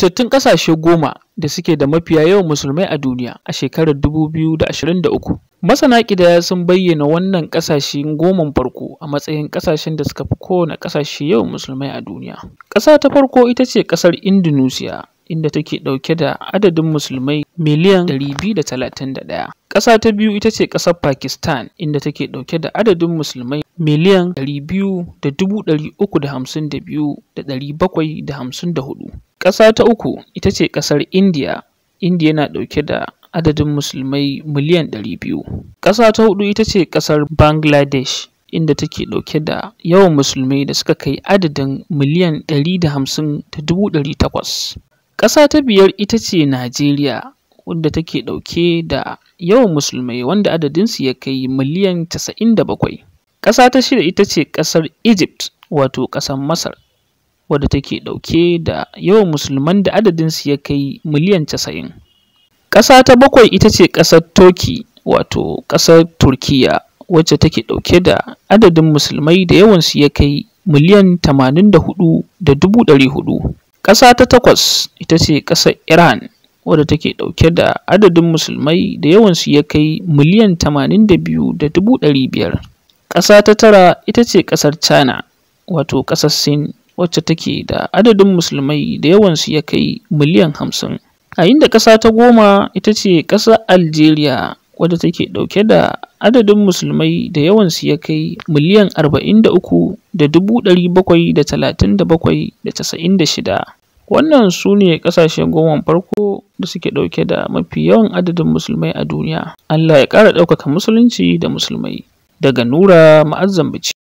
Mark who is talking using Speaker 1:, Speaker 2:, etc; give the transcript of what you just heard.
Speaker 1: Fitattun ƙasashe 10 da suke da mafiya yawan musulmai a duniya a shekarar 2023. Masana ƙidaya sun bayyana wannan ƙasashe 10n farko a matsayin ƙasashen da suka fi kowane ƙasashe yawan musulmai a duniya. Ƙasa ta farko ita ce ƙasar Indonesia, inda take ɗauke da adadin musulmai miliyan 231. Ƙasa ta biyu ita ce ƙasar Pakistan, inda take ɗauke da adadin musulmai miliyan 200,352,754. Ƙasa ta uku ita ce ƙasar India. India na ɗauke da adadin musulmai miliyan 200. Ƙasa ta huɗu ita ce ƙasar Bangladesh, inda take ɗauke da yawan musulmai da suka kai adadin miliyan 150,800. Ƙasa ta biyar ita ce Najeriya, wadda take ɗauke da yawan musulmai wanda adadinsu ya kai miliyan 97. Ƙasa ta shida ita ce ƙasar Egypt, wato ƙasar Masar, wadda take ɗauke da yawan musulman da adadinsu ya kai miliyan 90. Ƙasa ta bakwai ita ce ƙasar Turkey, wato ƙasar Turkiyya, wacce take ɗauke da adadin musulmai da yawansu ya kai miliyan 84,400. Ƙasa ta takwas ita ce ƙasar Iran, wadda take ɗauke da adadin musulmai da yawansu ya kai miliyan 82,500. Ƙasa ta tara ita ce ƙasar China, wato ƙasar Sin, wacce take da adadin musulmai da yawansu ya kai miliyan 50. A inda ƙasa ta 10 ita ce ƙasar Algeria, wadda take ɗauke da adadin musulmai da yawansu ya kai miliyan 43,737,096. Wannan su ne ƙasashe 10n farko da suke ɗauke da mafi yawan adadin musulmai a duniya. Allah ya ƙara ɗaukaka musulunci da musulmai. Daga Nura Ma'azzam Bichi.